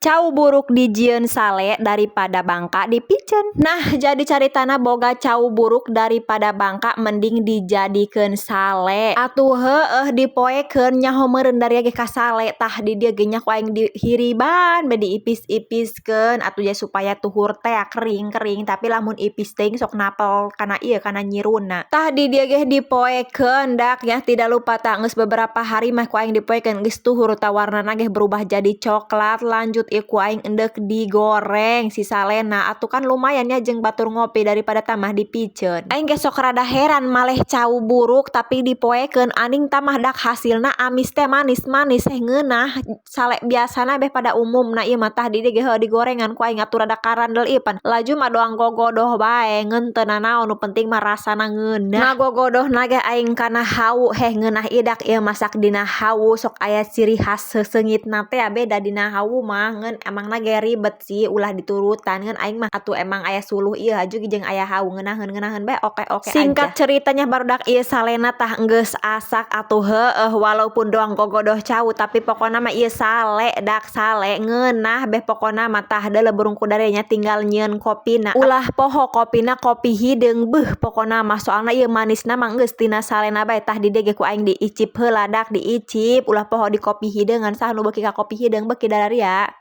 Cau buruk dijieun sale daripada bangka dipiceun. Nah, jadi caritana boga cau buruk daripada bangka mending dijadikeun sale. Atuh heueuh, dipoekeun nyaho meureun dari ge ka sale. Tah, di dieu ge nya ku aing dihiriban be diipis-ipiskeun atuh ya, supaya tuhur teh kering-kering, tapi lamun ipis teuing sok napel kana ieu, kana nyiruna. Tah, di dieu ge dipoekeun dak ya, tidak lupa. Tah, geus beberapa hari mah ku aing dipoekeun, geus tuhur tah, warnana ge berubah jadi coklat. Lanjut ieu ku aing endek digoreng si salena atuh, kan lumayan ya jeung batur ngopi daripada tamah dipiceun. Aing ge sok rada heran, maleh cau buruk tapi dipoekeun aning tamah dak hasilna amis teh manis-manis heh, ngeunah sale biasana beh pada umumna ieu mah. Tah, di dieu ge heueuh digorengan ku aing atuh, rada karandel ieu pan laju mah doang gogodoh bae, ngeun teu nanaon, nu penting mah rasana ngeunah. Ngagogodohna ge aing kana hawu, heh ngeunah ieu dak ieu masak dina hawu sok aya ciri khas seseungitna teh, beda dina hawu mah. Ngeun emangna ge ribet sih, ulah diturutan, ngeun aing mah atuh emang aya suluh ieu haju jeung aya hawu, ngeunaheun-ngeunaheun bae, oke-oke aja. Singkat ceritanya, barudak, ieu salena tah geus asak atuh heueuh, walaupun doang gogodoh cau tapi pokona mah ieu sale dak, sale ngeunah beh pokona mah. Tah, deuleu burung kuda nya tinggal nyieun kopina. Ulah poho kopina, kopi hideung, beuh pokona mah, soalna ieu manisna mah geus tina salena bae. Tah, di dieu ge ku aing diicip heula dak, diicip. Ulah poho di kopi hideungan, saha nu beuki ka kopi hideung beuki dararia.